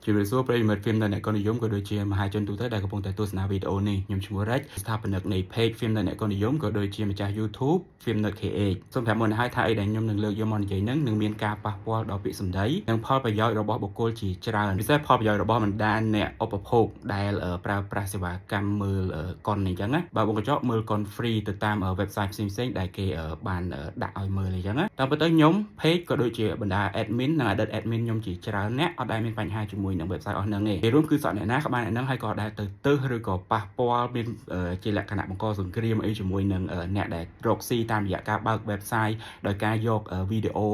ជំរាបសួរប្រិយមិត្ត Film ដែលអ្នកកុននិយមក៏ដូចជាមហាជនទូទៅដែលកំពុងតែទស្សនាវីដេអូនេះខ្ញុំឈ្មោះ Rex ស្ថាបនិកនៃ Page Film ដែលអ្នកកុននិយមក៏ដូចជាម្ចាស់ YouTube Film Nerd KH សូមប្រាប់មុនឲ្យថាអីដែលខ្ញុំនឹងលើកយកមកនិយាយនឹងនឹងមានការប៉ះពាល់ដល់ពាក្យសម្ដីនិងផលប្រយោជន៍របស់បុគ្គលជាច្រើនពិសេសផលប្រយោជន៍របស់បណ្ដាអ្នកឧបភោគដែលប្រើប្រាស់សេវាកម្មមើលកុនអញ្ចឹងណាបើបងកញ្ចក់មើលកុន free ទៅតាម website ផ្សេងៗដែលគេបានដាក់ឲ្យមើលអញ្ចឹងណាតាមពិតទៅខ្ញុំ page ក៏ដូចជាបណ្ដា admin និង edit admin ខ្ញុំជាច្រើនអ្នកអត់ដែលមានបញ្ហាជាមួយនឹង website អស់ហ្នឹងទេពេលរួមគឺសក់អ្នកណាក៏បានអ្នកហ្នឹងហើយក៏ដែលទៅទើសឬក៏ប៉ះពាល់មានជាលក្ខណៈបង្កសង្គ្រាមអីជាមួយនឹងអ្នកដែលរកស៊ីតាមរយៈការបើក website ដោយការយកវីដេអូ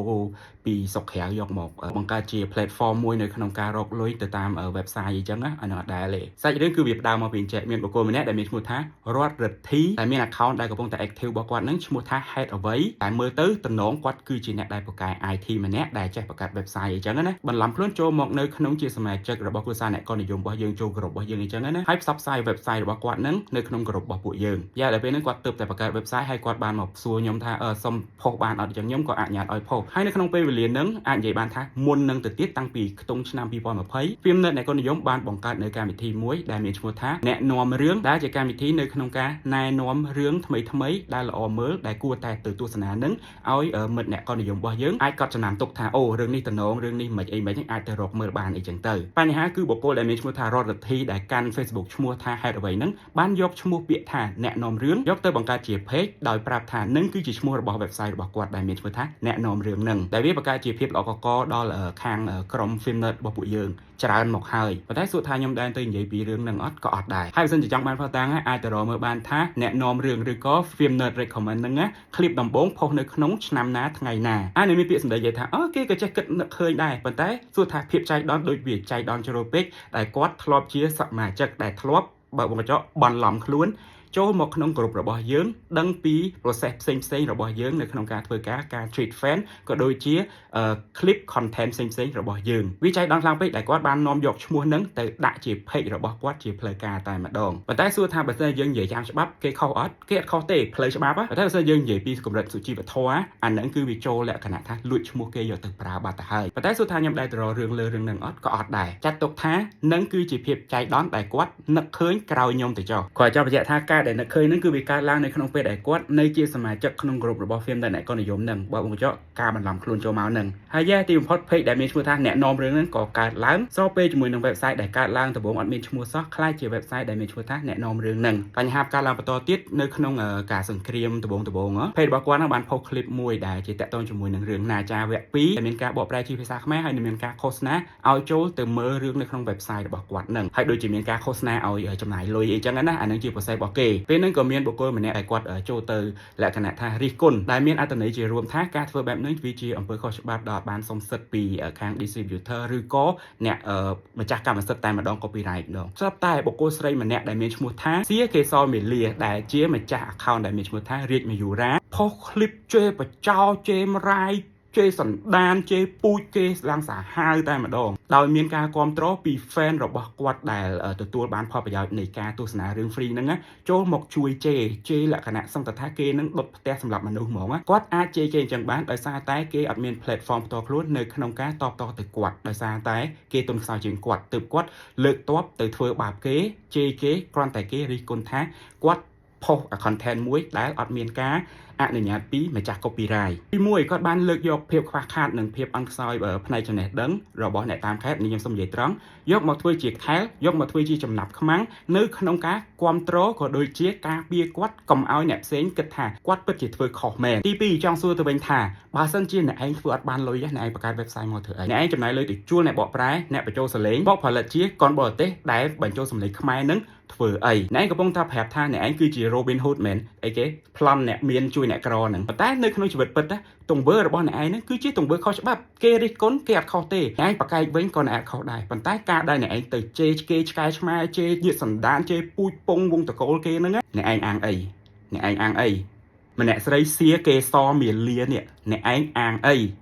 ពីស្រុកក្រៅយកមកបង្កើតជា platform មួយនៅក្នុងការរកលុយទៅតាម website អញ្ចឹងណាអានោះអត់ដែលទេសាច់រឿងគឺវាផ្ដើមមកពីអញ្ចឹងមានបុគ្គលម្នាក់ដែលមានឈ្មោះថារតរិទ្ធីដែលមាន account ដែលកំពុងតែ active របស់គាត់ហ្នឹងឈ្មោះថា head អ្វីតែមើលទៅតំណងគាត់គឺជាអ្នកដែលពូកែ IT ម្នាក់ដែលចេះបង្កើត website អញ្ចឹងណាបន្លំខ្លួនចូលមកនៅក្នុងជាសមាជិករបស់គ្រួសារអ្នកកុននិយមរបស់យើងចូលក្រុមរបស់យើងអញ្ចឹងណាហើយផ្សព្វផ្សាយ website របស់គាត់ហ្នឹងនៅក្នុងក្រុមរបស់ពួកយើងយ៉ាដល់ពេលហ្នឹងគាត់ទើបតែបង្កើត website ហើយគាត់បានមកសួរខ្ញុំថាសុំផុសបានអត់អញ្ចឹងខ្ញុំក៏អនុញ្ញាតឲ្យផុសហើយនៅក្នុងពេលវេលាហ្នឹងអាចនិយាយបានថាមុននឹងទៅទៀតតាំងពីខ្ទង់ឆ្នាំ2020 Film Nerd អ្នកកុននិយមបានបង្កើតនៅកម្មវិធីមួយដែលមានឈ្មោះថាអ្នកនាំរឿងដែលជាកម្មវិធីនៅក្នុងការណែនាំរឿងថ្មីថ្មីដែលល្អមើលដែលគួរតែទៅទស្សនានឹងឲ្យមិត្តអ្នកកុននិយមរបស់យើងអាចកត់ចំណាំទុកថាអូរឿងនេះតំណងរឿងនេះមិនអីមិនអាចទៅរកមើលបានអីចឹងទៅបញ្ហាគឺបុគ្គលដែលមានឈ្មោះថារតរិទ្ធីដែលកាន់ Facebook ឈ្មោះថាហេតុអ្វីហ្នឹងបានយកឈ្មោះពាក្យថាអ្នកនាំរឿងយកទៅបង្កើតជា page ដោយប្រាប់ថានឹងគឺជាឈ្មោះរបស់ website របស់គាត់ដែលមានឈ្មោះថាអ្នកនាំរឿងហ្នឹងដែលវាបង្កើតជាភាពល្អកកដល់ខាងក្រុម Film Nerd របស់ពួកយើងច្រើនមកហើយប៉ុន្តែសួរថាខ្ញុំដែរទៅនិយាយពីរឿងហ្នឹងអត់ក៏អត់ដែរហើយបើសិនជាចង់បានផុសតាងអាចទៅរកមើលបានថាអ្នកនាំរឿងឬក៏ Film Nerd Recommend ហ្នឹងណា clip ដំបូងផុសនៅក្នុងឆ្នាំណាថ្ងៃណាអាចនឹងមានពាក្យសម្ដីនិយាយថាអូគេក៏ចេះគិតនឹកឃើញដែរប៉ុន្តែសួរថាភាពចៃដន្យដូចវាចៃដន្យជ្រុលពេកដែលគាត់ធ្លាប់ជាសមាជិកដែលធ្លាប់បើកវងកញ្ចក់បន្លំខ្លួនចូលមកក្នុងក្រុមរបស់យើងដឹងពី process ផ្សេងផ្សេងរបស់យើងនៅក្នុងការធ្វើការការ treat fan ក៏ដូចជា clip content ផ្សេងផ្សេងរបស់យើងវាចៃដន្យខ្លាំងពេកដែលគាត់បាននាំយកឈ្មោះនឹងទៅដាក់ជា page របស់គាត់ជាផ្លូវការតែម្ដងប៉ុន្តែសួរថាបើសិនយើងនិយាយតាមច្បាប់គេខុសអត់គេអត់ខុសទេផ្លូវច្បាប់ប៉ុន្តែបើសិនយើងនិយាយពីកម្រិតសុជីវធម៌អាហ្នឹងគឺវាចូលលក្ខណៈថាលួចឈ្មោះគេយកទៅប្រើបាត់ទៅហើយប៉ុន្តែសួរថាខ្ញុំដែរទៅរករឿងលើរឿងហ្នឹងអត់ក៏អត់ដែរចាត់ទុកថានឹងគឺជាភាពចៃដន្យដែលគាត់នឹកឃើញក្រោយខ្ញុំទៅចុះគាត់ចង់បញ្ជាក់ថាការដែលនឹកឃើញហ្នឹងគឺវាកើតឡើងនៅក្នុងពេលដែលគាត់នៅជាសមាជិកក្នុងក្រុមរបស់ film ដែលអ្នកកុននិយមហ្នឹងបើបងចកការបន្លំខ្លួនចូលមកហ្នឹងហើយយ៉ាទីបំផុត page ដែលមានឈ្មោះថាអ្នកនាំរឿងហ្នឹងក៏កើតឡើងស្របពេលជាមួយនឹង website ដែលកើតឡើងដំបូងអត់មានឈ្មោះសោះក្លាយជា website ដែលមានឈ្មោះថាអ្នកនាំរឿងហ្នឹងបញ្ហាកើតឡើងបន្តទៀតនៅក្នុងការសង្គ្រាមដំបូងដំបូង page របស់គាត់ហ្នឹងបានផុស clip មួយដែលជាតាក់ទងជាមួយនឹងរឿងណាចាវគ្គ2ដែលមានការបកប្រែជាភាសាខ្មែរហើយនឹងមានការឃោសនាឲ្យចូលទៅមើលរឿងនៅក្នុង website របស់គាត់ហ្នឹងហើយដូចជាមានការឃោសនាឲ្យចំណាយលុយអីចឹងណាអាហ្នឹងជា process របស់គេពេលហ្នឹងក៏មានបុគ្គលម្នាក់ដែលគាត់ចូលទៅលក្ខណៈថារិះគន់ដែលមានអត្ថន័យជារួមថាការធ្វើបែបនេះវាជាអំពើខុសច្បាប់ដល់បានសុំសិទ្ធិពីខាង distributor ឬក៏អ្នកម្ចាស់កម្មសិទ្ធិតែម្ដង copyright ម្ដងស្រាប់តែបុគ្គលស្រីម្នាក់ដែលមានឈ្មោះថាសៀកេសរមេលាដែលជាម្ចាស់ account ដែលមានឈ្មោះថារាជមយូរាផុស clip ជេរបចោជេរមរាយជេរសណ្ដានជេរពូជគេឡើងសាហាវតែម្ដងដោយមានការគ្រប់គ្រងពី fan របស់គាត់ដែលទទួលបានផលប្រយោជន៍នៃការទស្សនារឿង free ហ្នឹងណាចូលមកជួយជេរជេរលក្ខណៈសង្កត់ថាគេនឹងដុតផ្ទះសម្រាប់មនុស្សហ្មងគាត់អាចជេរគេអញ្ចឹងបានដោយសារតែគេអត់មាន platform ផ្ទាល់ខ្លួននៅក្នុងការតបតទៅគាត់ដោយសារតែគេទុនខ្សោយជាងគាត់ទើបគាត់លើកតបទៅធ្វើបាបគេជេរគេគ្រាន់តែគេរិះគន់ថាគាត់ផុស content មួយដែលអត់មានការអនុញ្ញាតពីម្ចាស់ copyright ទី1គាត់បានលើកយកភាពខ្វះខាតនិងភាពអន់ខ្សោយផ្នែកចំណេះដឹងរបស់អ្នកតាមខេត្តនេះខ្ញុំសូមនិយាយត្រង់យកមកធ្វើជាខែលយកមកធ្វើជាចំណាប់ខ្មាំងនៅក្នុងការគ្រប់គ្រងក៏ដូចជាការពារគាត់កុំឲ្យអ្នកផ្សេងគិតថាគាត់ពិតជាធ្វើខុសមែនទី2ចង់សួរទៅវិញថាបើសិនជាអ្នកឯងធ្វើអត់បានលុយអ្នកឯងបង្កើត website មកធ្វើអីអ្នកឯងចំណាយលុយទៅជួលអ្នកបកប្រែអ្នកបញ្ចូលសំឡេងបកផលិតជាកនបរទេសដែលបញ្ចូលសំឡេងខ្មែរនឹងធ្វើអីអ្នកឯងកំពុងថាប្រាប់ថាអ្នកឯងគឺជា Robin Hood មែនអីគេប្លន់អ្នកមានជួយអ្នកក្រហ្នឹងប៉ុន្តែនៅក្នុងជីវិតពិតណាទង្វើរបស់អ្នកឯងហ្នឹងគឺជាទង្វើខុសច្បាប់គេរិះគន់គេអត់ខុសទេអ្នកឯងប្រកែកវិញក៏អ្នកឯងខុសដែរប៉ុន្តែការដែលអ្នកឯងទៅជេរគេឆ្កែឆ្មាជេរញាតសណ្ដានជេរពូជពងវងតកូលគេហ្នឹងអ្នកឯងអាងអីអ្នកឯងអាងអីម្នាក់ស្រីសៀគេសមាលានេះអ្នកឯងអាងអី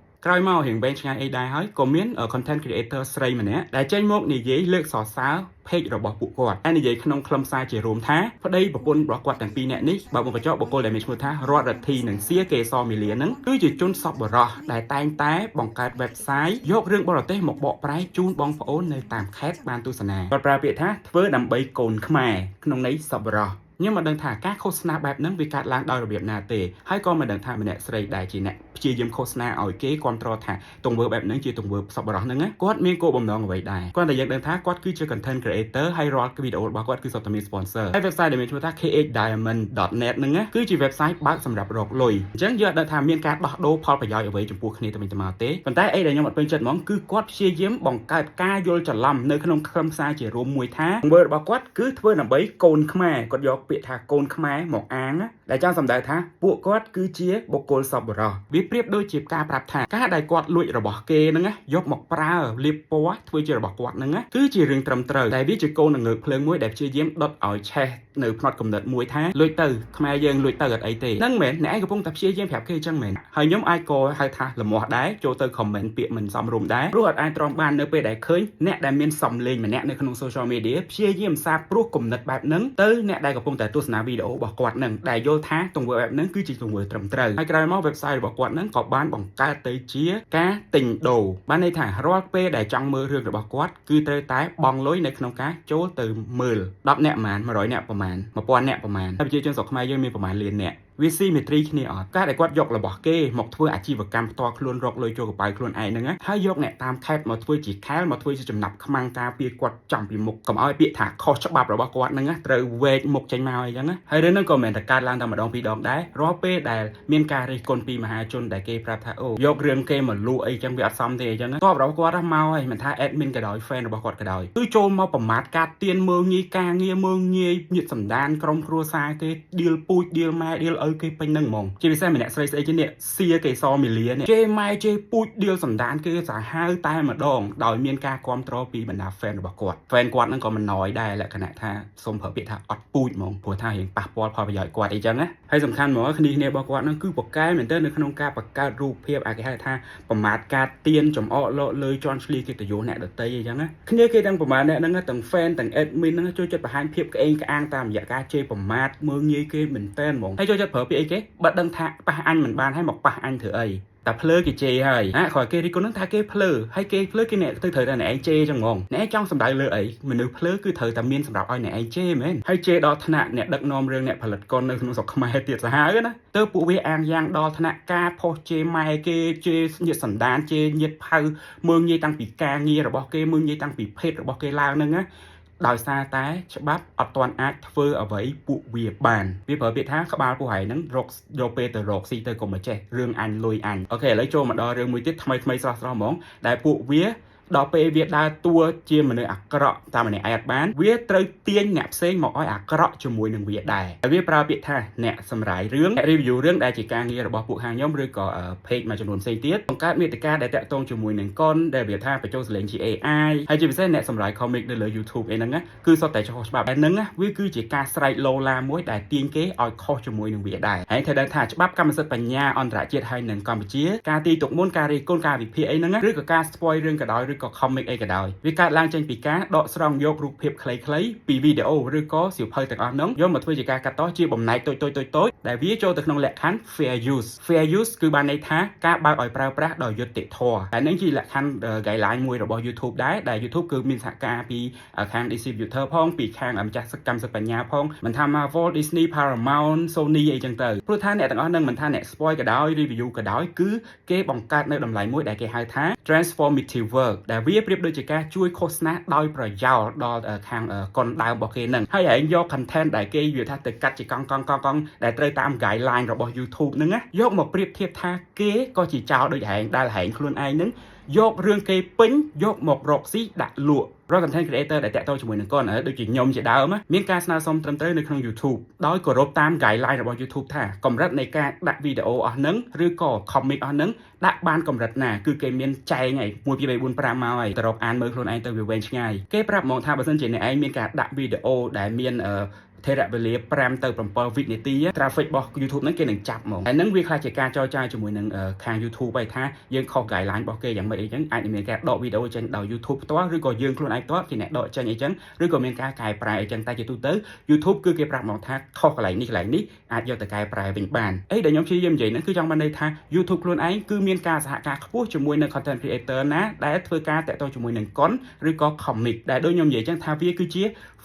ក្រោយមករៀងវែងឆ្ងាយអីដែរហើយក៏មាន content creator ស្រីម្នាក់ដែលចេញមកនិយាយលើកសរសើរ page របស់ពួកគាត់ហើយនិយាយក្នុងខ្លឹមសារជារួមថាប្តីប្រពន្ធរបស់គាត់ទាំងពីរនាក់នេះបើមកបញ្ចុះបុគ្គលដែលមានឈ្មោះថារតរដ្ឋីនិងសៀកេសមីលាហ្នឹងគឺជាជនសប្បុរសដែលតែងតែបង្កើត website យករឿងបរទេសមកបកប្រែជូនបងប្អូននៅតាមខេត្តបានទស្សនាគាត់ប្រើពាក្យថាធ្វើដើម្បីកូនខ្មែរក្នុងន័យសប្បុរសខ្ញុំមិនដឹងថាការឃោសនាបែបហ្នឹងវាកើតឡើងដោយរបៀបណាទេហើយក៏មិនដឹងថាម្នាក់ស្រីដែលជាអ្នកព្យាយាមឃោសនាឲ្យគេគ្រប់គ្រងថាទង្វើបែបហ្នឹងជាទង្វើសប្បុរសហ្នឹងណាគាត់មានគោលបំណងអ្វីដែរគាត់តែយើងដឹងថាគាត់គឺជា content creator ហើយរាល់វីដេអូរបស់គាត់គឺសុទ្ធតែមាន sponsor ហើយ website ដែលមានឈ្មោះថា khdiamond.net ហ្នឹងណាគឺជា website បើកសម្រាប់រកលុយអញ្ចឹងយើងអត់ដឹងថាមានការដោះដូរផលប្រយោជន៍អ្វីចំពោះគ្នាទៅវិញទៅមកទេប៉ុន្តែអីដែលខ្ញុំអត់ពេញចិត្តហ្មងគឺគាត់ព្យាយាមបង្កើតការយល់ច្រឡំនៅក្នុងខ្លឹមសារជារួមមួយថាទង្វើរបស់គាត់គឺធ្វើដើម្បីកូនខ្មែរគាត់យកពាក្យថាកូនខ្មែរមកអាងណាដែលចង់សម្ដៅថាពួកគាត់គឺជាបុគ្គលសប្បុរសវាប្រៀបដូចជាការប្រាប់ថាការដែលគាត់លួចរបស់គេហ្នឹងណាយកមកប្រើលាបពណ៌ធ្វើជារបស់គាត់ហ្នឹងណាគឺជារឿងត្រឹមត្រូវតែវាជាកូននឹងងើកភ្លើងមួយដែលព្យាយាមដុតឲ្យឆេះនៅផ្នត់កំណត់មួយថាលួចទៅខ្មែរយើងលួចទៅអត់អីទេហ្នឹងមែនអ្នកឯងកំពុងតែព្យាយាមប្រាប់គេអញ្ចឹងមែនហើយខ្ញុំអាចក៏ហៅថាលមាស់ដែរចូលទៅ comment ពាក្យមិនសមរម្យដែរព្រោះអត់អាចទ្រាំបាននៅពេលដែលឃើញអ្នកដែលមានសំលេងម្នាក់នៅក្នុង social media ព្យាយាមសាបព្រោះគំនិតបែបហ្នឹងទៅអ្នកដែលកំពុងតែទស្សនាវីដេអូរបស់គាត់ហ្នឹងដែលយល់ថាទង្វើបែបហ្នឹងគឺជាទង្វើត្រឹមត្រូវហើយក្រោយមក website របស់គាត់ហ្នឹងក៏បានបង្កើតទៅជាការទិញដូរបានន័យថារាល់ពេលដែលចង់មើលរឿងរបស់គាត់គឺត្រូវតែបង់លុយនៅក្នុងការចូលទៅមើល10អ្នកប្រហែល100អ្នកប្រហែល1000អ្នកប្រហែលហើយប្រជាជនស្រុកខ្មែរយើងមានប្រហែលលានអ្នកវាស៊ីមេត្រីគ្នាអត់ការដែលគាត់យករបស់គេមកធ្វើអាជីវកម្មផ្ទាល់ខ្លួនរកលុយចូលកប៉ៅខ្លួនឯងហ្នឹងណាហើយយកអ្នកតាមខេត្តមកធ្វើជាខែលមកធ្វើជាចំណាប់ខ្មាំងការពារគាត់ចំពីមុខកុំឲ្យពាក្យថាខុសច្បាប់របស់គាត់ហ្នឹងណាត្រូវវែកមុខចេញមកអីចឹងណាហើយរឿងហ្នឹងក៏មិនមែនតែកើតឡើងតែម្ដងពីរដងដែររាល់ពេលដែលមានការរិះគន់ពីមហាជនដែលគេប្រាប់ថាអូយករឿងគេមកលក់អីចឹងវាអត់សមទេអីចឹងណាតបរបស់គាត់មកហើយមិនថា admin ក៏ដោយ fan របស់គាត់ក៏ដោយគឺចូលមកប្រមាថការទៀនមើងងាយការងារមើងងាយញាតសម្ដានក្រុមគ្រួសារគេឌៀលពូជឌៀលម៉ែឌៀលឪគេពេញហ្នឹងហ្មងជាពិសេសម្នាក់ស្រីស្អីគេនេះសៀកេសមីលានេះជេរម៉ែជេរពូជឌៀលសម្ដានគេសាហាវតែម្ដងដោយមានការគ្រប់គ្រងពីបណ្ដា fan របស់គាត់ fan គាត់ហ្នឹងក៏មិនណយដែរលក្ខណៈថាសូមប្រើពាក្យថាអត់ពូជហ្មងព្រោះថារៀងប៉ះពាល់ផលប្រយោជន៍គាត់អីចឹងណាហើយសំខាន់ហ្មងគ្នាគ្នារបស់គាត់ហ្នឹងគឺពូកែមែនទែននៅក្នុងការបង្កើតរូបភាពអាគេហៅថាប្រមាថការទៀនចំអកលក់លើជន់ឈ្លីកិត្តិយសអ្នកដតីអីចឹងណាគ្នាគេទាំងប្រមាណអ្នកហ្នឹងទាំង fan ទាំង admin ហ្នឹងចូលចិត្តបង្ហាញភាពក្អេងក្អាងតាមរយៈការជេរប្រមាថមើងងាយគេមែនទែនហ្មងហើយចូលចិត្តប្រើពាក្យអីគេបើដឹងថាប៉ះអញមិនបានហើយមកប៉ះអញធ្វើអីតែភ្លើគេជេរហើយណាគ្រាន់គេរិះគន់ហ្នឹងថាគេភ្លើហើយគេភ្លើគេអ្នកទៅត្រូវតែអ្នកឯងជេរចឹងហ្មងអ្នកឯងចង់សំដៅលើអីមនុស្សភ្លើគឺត្រូវតែមានសម្រាប់ឲ្យអ្នកឯងជេរមែនហើយជេរដល់ថ្នាក់អ្នកដឹកនាំរឿងអ្នកផលិតកុននៅក្នុងស្រុកខ្មែរទៀតសាហាវណាទៅពួកវាអាងយ៉ាងដល់ថ្នាក់ការផុសជេរម៉ែគេជេរញាតសន្តានជេរញាតផៅមើងងាយតាំងពីការងាររបស់គេមើងងាយតាំងពីភេទរបស់គេឡើងហ្នឹងណាដោយសារតែច្បាប់អត់ទាន់អាចធ្វើអ្វីពួកវាបានវាប្រើពាក្យថាក្បាលពួកហែងហ្នឹងរកយកពេលទៅរកស៊ីទៅកុំមកចេះរឿងអញលុយអញ OK ឥឡូវចូលមកដល់រឿងមួយទៀតថ្មីថ្មីស្រស់ស្រស់ហ្មងដែលពួកវាដល់ពេលវាដើរតួជាមនុស្សអាក្រក់តាមម្នាក់ឯងអត់បានវាត្រូវទាញអ្នកផ្សេងមកឲ្យអាក្រក់ជាមួយនឹងវាដែរហើយវាប្រើពាក្យថាអ្នកសម្រាយរឿងអ្នក review រឿងដែលជាការងាររបស់ពួកខាងខ្ញុំឬក៏ page មួយចំនួនផ្សេងទៀតបង្កើតមាតិកាដែលតាក់ទងជាមួយនឹងកុនដែលវាថាបញ្ចូលសលេងជា AI ហើយជាពិសេសអ្នកសម្រាយ comic នៅលើ YouTube អីហ្នឹងណាគឺសុទ្ធតែខុសច្បាប់តែហ្នឹងណាវាគឺជាការស្រែកឡូឡាមួយដែលទាញគេឲ្យខុសជាមួយនឹងវាដែរហើយត្រូវដឹងថាច្បាប់កម្មសិទ្ធិបញ្ញាអន្តរជាតិហើយនឹងកម្ពុជាការទីទុកមុនការរិះគន់ការវិភាគអីហ្នឹងឬក៏ការ spoil រឿងក៏ដោយឬក៏ comic អីក៏ដោយវាកើតឡើងចេញពីការដកស្រង់យករូបភាពខ្លីៗពីវីដេអូឬក៏សៀវភៅទាំងអស់ហ្នឹងយកមកធ្វើជាការកាត់តជាបំណែកតូចៗតូចៗដែលវាចូលទៅក្នុងលក្ខខណ្ឌ fair use fair use គឺបានន័យថាការបើកឲ្យប្រើប្រាស់ដោយយុត្តិធម៌តែនឹងជាលក្ខខណ្ឌ guideline មួយរបស់ YouTube ដែរដែល YouTube គឺមានសហការពីខាង distributor ផងពីខាងម្ចាស់កម្មសិទ្ធិបញ្ញាផងមិនថា Marvel Disney Paramount Sony អីចឹងទៅព្រោះថាអ្នកទាំងអស់ហ្នឹងមិនថាអ្នក spoil ក៏ដោយ review ក៏ដោយគឺគេបង្កើតនៅតម្លៃមួយដែលគេហៅថា transformative work ដែលវាប្រៀបដូចជាការជួយឃោសនាដោយប្រយោលដល់ខាងកុនដើមរបស់គេហ្នឹងហើយឯងយក content ដែលគេវាថាទៅកាត់ជាកង់កង់កង់កង់ដែលត្រូវតាម guideline របស់ YouTube ហ្នឹងណាយកមកប្រៀបធៀបថាគេក៏ជាចោលដូចឯងដែលឯងខ្លួនឯងហ្នឹងយករឿងគេពេញយកមករកស៊ីដាក់លក់រាល់ content creator ដែលតាក់ទងជាមួយនឹងកុនដូចជាខ្ញុំជាដើមមានការស្នើសុំត្រឹមត្រូវនៅក្នុង YouTube ដោយគោរពតាម guideline របស់ YouTube ថាកម្រិតនៃការដាក់វីដេអូអស់ហ្នឹងឬក៏ comic អស់ហ្នឹងដាក់បានកម្រិតណាគឺគេមានចែងហើយ1 2 3 4 5មកហើយទៅរកអានមើលខ្លួនឯងទៅវាវែងឆ្ងាយគេប្រាប់ហ្មងថាបើសិនជាអ្នកឯងមានការដាក់វីដេអូដែលមាន ថេរវេលា5ទៅ7វិនាទី traffic របស់ YouTube ហ្នឹងគេនឹងចាប់ហ្មងហើយហ្នឹងវាខ្លះជាការចរចាជាមួយនឹងខាង YouTube ហើយថាយើងខុស guideline របស់គេយ៉ាងម៉េចអីចឹងអាចនឹងមានការដកវីដេអូចេញដោយ YouTube ផ្ទាល់ឬក៏យើងខ្លួនឯងផ្ទាល់ជាអ្នកដកចេញអីចឹងឬក៏មានការកែប្រែអីចឹងតែជាទូទៅ YouTube គឺគេប្រាប់មកថាខុសកន្លែងនេះកន្លែងនេះអាចយកទៅកែប្រែវិញបានអីដែលខ្ញុំព្យាយាមនិយាយហ្នឹងគឺចង់បានន័យថា YouTube ខ្លួនឯងគឺមានការសហការខ្ពស់ជាមួយនឹង content creator ណាដែលធ្វើការតាក់ទងជាមួយនឹងកុនឬក៏ comic ដែលដូចខ្ញុំនិយាយចឹងថាវាគឺជា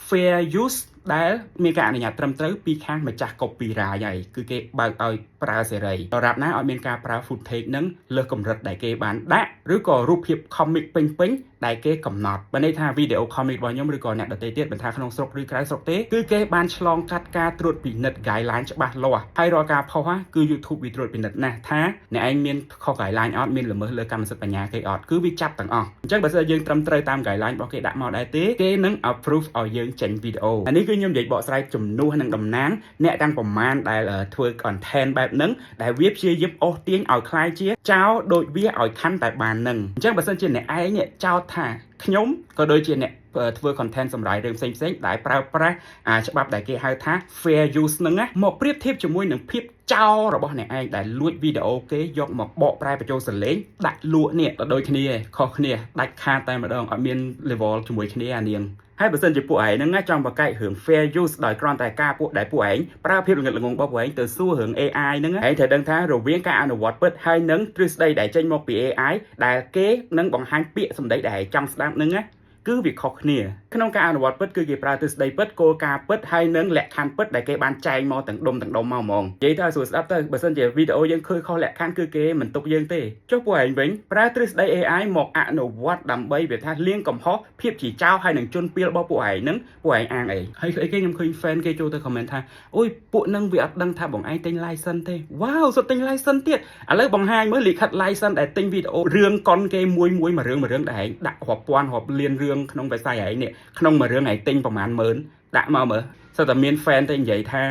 fair use ដែលមានការអនុញ្ញាតត្រឹមត្រូវពីខាងម្ចាស់ copyright ហើយគឺគេបើកឲ្យប្រើសេរីដរាបណាឲ្យមានការប្រើ footage នឹងលើសកម្រិតដែលគេបានដាក់ឬក៏រូបភាព comic ពេញៗដែលគេកំណត់បើន័យថាវីដេអូ comic របស់ខ្ញុំឬក៏អ្នកដទៃទៀតមិនថាក្នុងស្រុកឬក្រៅស្រុកទេគឺគេបានឆ្លងកាត់ការត្រួតពិនិត្យ guideline ច្បាស់លាស់ហើយរាល់ការផុសគឺ YouTube វាត្រួតពិនិត្យណាស់ថាអ្នកឯងមានខុស guideline អត់មានល្មើសលើកម្មសិទ្ធិបញ្ញាគេអត់គឺវាចាប់ទាំងអស់អញ្ចឹងបើសិនយើងត្រឹមត្រូវតាម guideline របស់គេដាក់មកដែរទេគេនឹង approve ឲ្យយើងចេញវីដេអូអានេះគឺខ្ញុំនិយាយបកស្រាយជំនួសនឹងតំណាងអ្នកទាំងប្រមាណដែលធ្វើ content បែបហ្នឹងដែលវាព្យាយាមអូសទាញឲ្យក្លាយជាចោលដូចវាឲ្យខាន់តែបាននឹងអញ្ចឹងបើសិនជាអ្នកឯងចោទថាខ្ញុំក៏ដូចជាអ្នកធ្វើ content សម្រាប់រឿងផ្សេងផ្សេងដែលប្រើប្រាស់អាច្បាប់ដែលគេហៅថា fair use ហ្នឹងណាមកប្រៀបធៀបជាមួយនឹងភាពចោលរបស់អ្នកឯងដែលលួចវីដេអូគេយកមកបកប្រែបញ្ចូលសំឡេងដាក់លក់នេះក៏ដូចគ្នាខុសគ្នាដាច់ខាតតែម្ដងអត់មាន level ជាមួយគ្នាអានាងហើយបើសិនជាពួកឯងហ្នឹងចង់បង្កើតរឿង fair use ដោយគ្រាន់តែការពួកដែលពួកឯងប្រើភាពល្ងិតល្ងងរបស់ពួកឯងទៅសួររឿង AI ហ្នឹងឯងត្រូវដឹងថារវាងការអនុវត្តពិតហើយនិងទ្រឹស្ដីដែលចេញមកពី AI ដែលគេនឹងបង្ហាញពាក្យសម្ដីដែលឯងចង់ស្ដាប់ហ្នឹងណាគឺវាខុសគ្នាក្នុងការអនុវត្តពិតគឺគេប្រើទ្រឹស្ដីពិតគោលការណ៍ពិតហើយនិងលក្ខខណ្ឌពិតដែលគេបានចែងមកទាំងដុំទាំងដុំមកហ្មងនិយាយទៅឲ្យស្រួលស្ដាប់ទៅបើសិនជាវីដេអូយើងឃើញខុសលក្ខខណ្ឌគឺគេមិនទុកយើងទេចុះពួកឯងវិញប្រើទ្រឹស្ដី AI មកអនុវត្តដើម្បីវាថាលៀងកំហុសភាពជាចោលហើយនឹងជនពៀលរបស់ពួកឯងហ្នឹងពួកឯងអាងអីហើយស្អីគេខ្ញុំឃើញ fan គេចូលទៅ comment ថាអូយពួកនឹងវាអត់ដឹងថាបងឯងទិញ license ទេវ៉ាវសុទ្ធទិញ license ទៀតឥឡូវបង្ហាញមើលលិខិត license ដែលទិញវីដេអូរឿងកុនគេមួយមួយមួយរឿងមួយរឿងដែលឯងដាក់រាប់ពាន់រាប់លានរឿងក្នុង website ឯងនេះក្នុងមួយរឿងឯងទិញប្រហែលម៉ឺនដាក់មកមើលសិតតែមាន fan ទៅនិយាយថា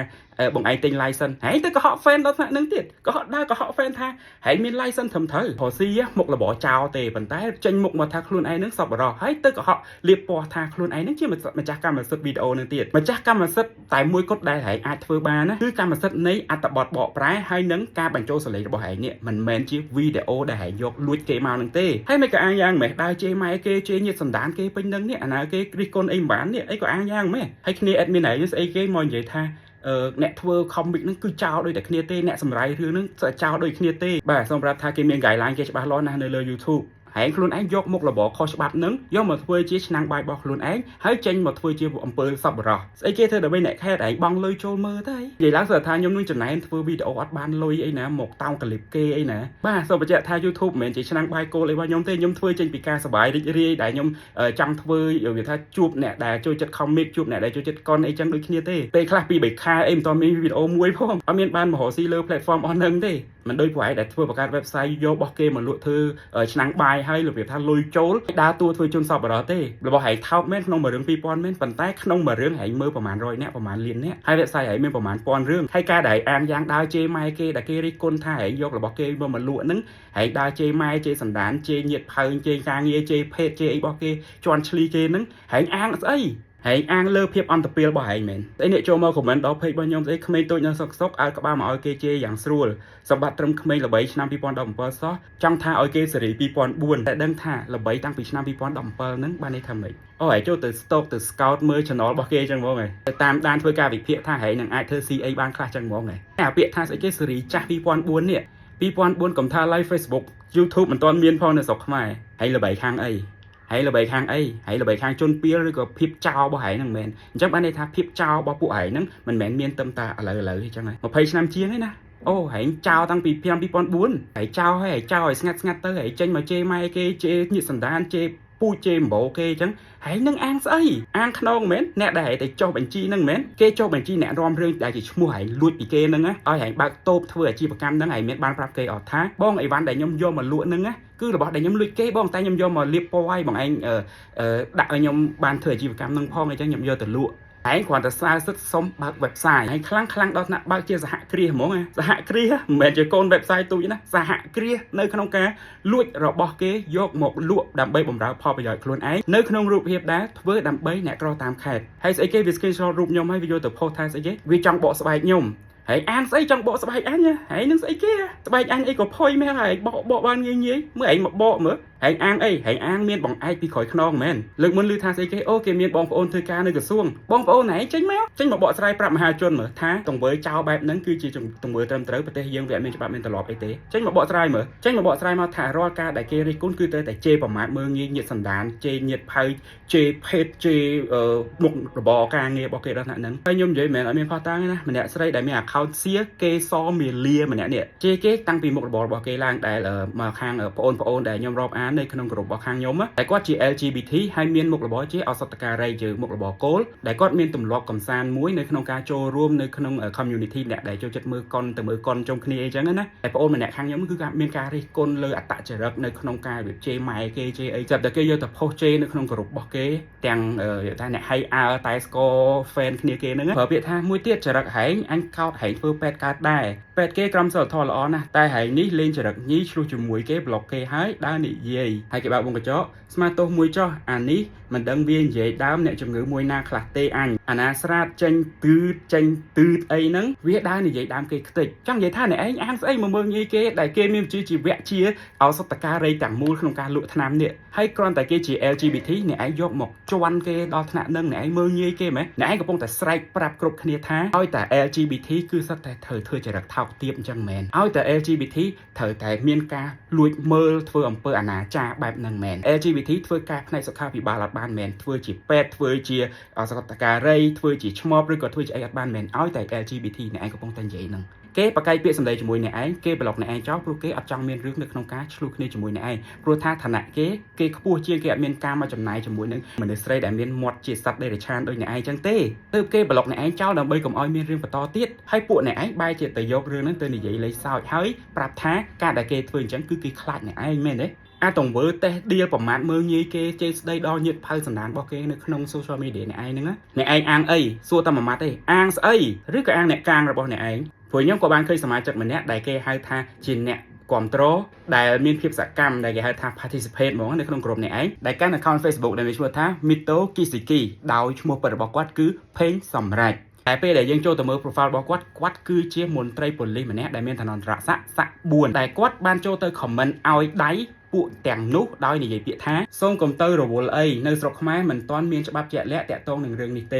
បងឯងទិញ license ហែងទៅកុហក fan ដល់ថ្នាក់ហ្នឹងទៀតកុហកដើរកុហក fan ថាហែងមាន license ត្រឹមត្រូវព្រោះស៊ីមុខរបរចោលទេប៉ុន្តែចេញមុខមកថាខ្លួនឯងហ្នឹងសប្បុរសហើយទៅកុហកលៀបពណ៌ថាខ្លួនឯងហ្នឹងជាម្ចាស់កម្មសិទ្ធិវីដេអូហ្នឹងទៀតម្ចាស់កម្មសិទ្ធិតែមួយគត់ដែលហែងអាចធ្វើបានណាគឺកម្មសិទ្ធិនៃអត្ថបទបកប្រែហើយនឹងការបញ្ចូលសំឡេងរបស់ហែងនេះមិនមែនជាវីដេអូដែលហែងយកលួចគេមកហ្នឹងទេហើយមិនក៏អាងយ៉ាងម៉េះដើរជេរម៉ែគេជេរញាតិសន្តានគេពេញនឹងនេះអាណាគេរិះគន់អីមិនបាននេះអីក៏អាងយ៉ាងម៉េះហើយគ្នា admin ឯងស្អីគេមកនិយាយថាអឺអ្នកធ្វើ comic ហ្នឹងគឺចោលដូចតែគ្នាទេអ្នកសម្រាយរឿងហ្នឹងចោលដូចគ្នាទេបាទសូមប្រាប់ថាគេមាន guideline គេច្បាស់លាស់ណាស់នៅលើ YouTube ហើយខ្លួនឯងយកមុខរបរខុសច្បាប់នឹងយកមកធ្វើជាឆ្នាំងបាយរបស់ខ្លួនឯងហើយចេញមកធ្វើជាអំពើសប្បុរសស្អីគេធ្វើដើម្បីអ្នកខេតឯងបង់លុយចូលមើលទៅនិយាយឡើងស្អាតថាខ្ញុំនឹងចំណែនធ្វើវីដេអូអត់បានលុយអីណាមកតោងកលិបគេអីណាបាទសូមបញ្ជាក់ថា YouTube មិនមែនជាឆ្នាំងបាយគោលអីរបស់ខ្ញុំទេខ្ញុំធ្វើចេញពីការសប្បាយរីករាយដែលខ្ញុំចង់ធ្វើវាថាជួបអ្នកដែលចូលចិត្ត comic ជួបអ្នកដែលចូលចិត្តកុនអីចឹងដូចគ្នាទេពេលខ្លះពី3ខែអីមិនតមានវីដេអូមួយផងអត់មានបានមករកស៊ីលើ platform អស់ហ្នឹងទេមិនដូចពួកឯងដែលធ្វើបង្កើត website យករបស់គេមកលក់ធ្វើឆ្នាំងបាយហើយរបៀបថាលុយចូលដើរតួធ្វើជនសប្បុរសទេរបស់ឯងថោកមែនក្នុងមួយរឿង2000មែនប៉ុន្តែក្នុងមួយរឿងឯងមើលប្រហែល100នាក់ប្រហែលលាននាក់ហើយ website ឯងមានប្រហែលពាន់រឿងហើយការដែលអាងយ៉ាងដើរជេរម៉ែគេដែលគេរិះគន់ថាឯងយករបស់គេមកមកលក់ហ្នឹងឯងដើរជេរម៉ែជេរសណ្ដានជេរញាតផើងជេរការងារជេរភេទជេរអីរបស់គេជន់ឈ្លីគេហ្នឹងឯងអាងស្អីហែងអាងលើភាពអន្តពាលរបស់ឯងមែនស្អីអ្នកចូលមក comment ដល់ page របស់ខ្ញុំស្អីក្មេងតូចនៅសុកសុកឲ្យក្បាលមកឲ្យគេជេរយ៉ាងស្រួលសម្បត្តិត្រឹមក្មេងល្បីឆ្នាំ2017សោះចង់ថាឲ្យគេសេរី2004តែដឹងថាល្បីតាំងពីឆ្នាំ2017ហ្នឹងបានន័យថាម៉េចអូហើយចូលទៅ stalk ទៅ scout មើល channel របស់គេចឹងហ្មងហ៎ទៅតាមដានធ្វើការវិភាគថាហែងនឹងអាចធ្វើ CA បានខ្លះចឹងហ្មងហ៎អាពាក្យថាស្អីគេសេរីចាស់2004នេះ2004កុំថា live Facebook YouTube មិនទាន់មានផងនៅស្រុកខ្មែរហើយល្បីខាងអីហើយល្បីខាងអីហើយល្បីខាងជនពៀលឬក៏ភាពចោលរបស់ហែងហ្នឹងមែនអញ្ចឹងបានន័យថាភាពចោលរបស់ពួកហែងហ្នឹងមិនមែនមានត្រឹមតែឥឡូវឥឡូវទេអញ្ចឹងហើយ20ឆ្នាំជាងឯណាអូហែងចោលតាំងពីឆ្នាំ2004ហើយចោលហើយចោលឲ្យស្ងាត់ស្ងាត់ទៅហើយចេញមកជេរម៉ែគេជេរញាតិសន្តានជេរពូជជេរអំបោគេអញ្ចឹងហើយនឹងអាងស្អីអាងខ្នងមែនអ្នកដែលតែចុះបញ្ជីហ្នឹងមែនគេចុះបញ្ជីអ្នករំរឿងដែលជាឈ្មោះហែងលួចពីគេហ្នឹងណាឲ្យហែងបើកតូបធ្វើអាជីវកម្មហ្នឹងហែងមានបានប្រាប់គេអត់ថាបងអីវ៉ាន់ដែលខ្ញុំយកមកលក់ហ្នឹងណាគឺរបស់ដែលខ្ញុំលួចគេបងតែខ្ញុំយកមកលាបពណ៌ឲ្យបងឯងដាក់ឲ្យខ្ញុំបានធ្វើអាជីវកម្មហ្នឹងផងអញ្ចឹងខ្ញុំយកទៅលក់ ឯងគ្រាន់តែស្នើសិទ្ធិសុំបើក website ហើយខ្លាំងខ្លាំងដល់ថ្នាក់បើកជាសហគ្រាសហ្មងណាសហគ្រាសមិនមែនជាកូន website ទូចណាសហគ្រាសនៅក្នុងការលួចរបស់គេយកមកលក់ដើម្បីបម្រើផលប្រយោជន៍ខ្លួនឯងនៅក្នុងរូបភាពដែរធ្វើដើម្បីអ្នកក្រតាមខេត្តហើយស្អីគេវា screenshot រូបខ្ញុំហើយវាយកទៅ post ថាស្អីគេវាចង់បកស្បែកខ្ញុំហើយអានស្អីចង់បកស្បែកអញហើយនឹងស្អីគេស្បែកអញអីក៏ផុយមែនហើយបកបកបានងាយងាយមើលឯងមកបកមើលហើយអាងអីហើយអាងមានបងឯកពីក្រោយខ្នងមែនលើកមុនឮថាស្អីគេអូគេមានបងប្អូនធ្វើការនៅក្រសួងបងប្អូនឯងចេញមកចេញមកបកស្រាយប្រាប់មហាជនមើលថាទង្វើចោលបែបហ្នឹងគឺជាទង្វើត្រឹមត្រូវប្រទេសយើងវាអត់មានច្បាប់មានទម្លាប់អីទេចេញមកបកស្រាយមើលចេញមកបកស្រាយមកថារាល់ការដែលគេរិះគន់គឺត្រូវតែជេរប្រមាថមើលងាយញាតសន្តានជេរញាតផៅជេរភេទជេរមុខរបរការងាររបស់គេដល់ថ្នាក់ហ្នឹងហើយខ្ញុំនិយាយមិនមែនអត់មានផុសតាងទេណាម្នាក់ស្រីដែលមាន account សៀគេសមាលាម្នាក់នេះជេរគេតាំងពីមុខរបររបស់គេឡើងដែលមកខាងបងប្អូនដែលខ្ញុំរាប់អាននៅក្នុងក្រុមរបស់ខាងខ្ញុំតែគាត់ជា LGBT ហើយមានមុខរបរជាឱសថការីជាមុខរបរគោលដែលគាត់មានទម្លាប់កំសាន្តមួយនៅក្នុងការចូលរួមនៅក្នុង community អ្នកដែលចូលចិត្តមើលកុនទៅមើលកុនជុំគ្នាអីចឹងណាតែបងប្អូនម្នាក់ខាងខ្ញុំគឺការមានការរិះគន់លើអត្តចរិតនៅក្នុងការរបៀបជេរម៉ែគេជេរអីចាប់តែគេយកទៅ post ជេរនៅក្នុងក្រុមរបស់គេទាំងថាអ្នកហៃអើតែស្គរ fan គ្នាគេហ្នឹងប្រើពាក្យថាមួយទៀតចរិតហែងអញកោតហែងធ្វើពេទ្យកើតដែរពេទ្យគេក្រមសីលធម៌ល្អណាស់តែហែងនេះលេងចរិតញីឆ្លោះជាមួយគេប្លុកគេហើយដើរនិយាយហើយគេបើកវងកញ្ចក់ស្មាទោសមួយចោះអានេះមិនដឹងវានិយាយដើមអ្នកជំងឺមួយណាខ្លះទេអញអាណាស្រាតចេញទឺតចេញទឺតអីហ្នឹងវាដើរនិយាយដើមគេខ្ទេចចង់និយាយថាអ្នកឯងអាងស្អីមកមើលងាយគេដែលគេមានវិជ្ជាជីវៈជាឱសថការីទាំងមូលក្នុងការលក់ថ្នាំនេះហើយគ្រាន់តែគេជា LGBT អ្នកឯងយកមកជន់គេដល់ថ្នាក់ហ្នឹងអ្នកឯងមើលងាយគេមែនអ្នកឯងកំពុងតែស្រែកប្រាប់គ្រប់គ្នាថាឲ្យតែ LGBT គឺសុទ្ធតែត្រូវធ្វើចរិតថោកទាបអញ្ចឹងមែនឲ្យតែ LGBT ត្រូវតែមានការលួចមើលធ្វើអំពើអនាចារបែបហ្នឹងមែន LGBT ធ្វើការផ្នែកសុខាភិបាលអត់បានមែនធ្វើជាពេទ្យធ្វើជាឱសថការីធ្វើជាឆ្មបឬក៏ធ្វើជាអីអត់បានមែនឲ្យតែ LGBT អ្នកឯងកំពុងតែនិយាយហ្នឹងគេបកកាយពាក្យសម្ដីជាមួយអ្នកឯងគេប្លុកអ្នកឯងចោលព្រោះគេអត់ចង់មានរឿងនៅក្នុងការឆ្លោះគ្នាជាមួយអ្នកឯងព្រោះថាឋានៈគេគេខ្ពស់ជាងគេអត់មានការមកចំណាយជាមួយនឹងមនុស្សស្រីដែលមានមាត់ជាសត្វដេរឆានដូចអ្នកឯងចឹងទេទើបគេប្លុកអ្នកឯងចោលដើម្បីកុំឲ្យមានរឿងបន្តទៀតហើយពួកអ្នកឯងបែរជាទៅយករឿងហ្នឹងទៅនិយាយលេងសើចហើយប្រាប់ថាការដែលគេធ្វើអញ្ចឹងគឺគេខ្លាចអ្នកឯងមែនទេអាទង្វើតេះដៀលប្រមាថមើលងាយគេជេរស្ដីដល់ញាតផៅសន្តានរបស់គេនៅក្នុង social media អ្នកឯងហ្នឹងណាអ្នកឯងអាងអីសួរតែមួយម៉ាត់ទេអាងស្អីឬក៏អាងអ្នកកាងរបស់អ្នកឯងព្រោះខ្ញុំក៏បានឃើញសមាជិកម្នាក់ដែលគេហៅថាជាអ្នកគ្រប់គ្រងដែលមានភាពសកម្មដែលគេហៅថា participate ហ្មងនៅក្នុងក្រុមនេះឯងដែលកាន់ account Facebook ដែលមានឈ្មោះថា Mito Kisiki ដោយឈ្មោះពិតរបស់គាត់គឺផេងសំរេចតែពេលដែលយើងចូលទៅមើល profile របស់គាត់គាត់គឺជាមន្ត្រីប៉ូលីសម្នាក់ដែលមានឋានន្តរសក្តិស័ក្តិ4តែគាត់បានចូលទៅ comment ឲ្យដៃពួកទាំងនោះដោយនិយាយពាក្យថាសូមកុំទៅរវល់អីនៅស្រុកខ្មែរមិនទាន់មានច្បាប់ជាក់លាក់តាក់ទងនឹងរឿងនេះទ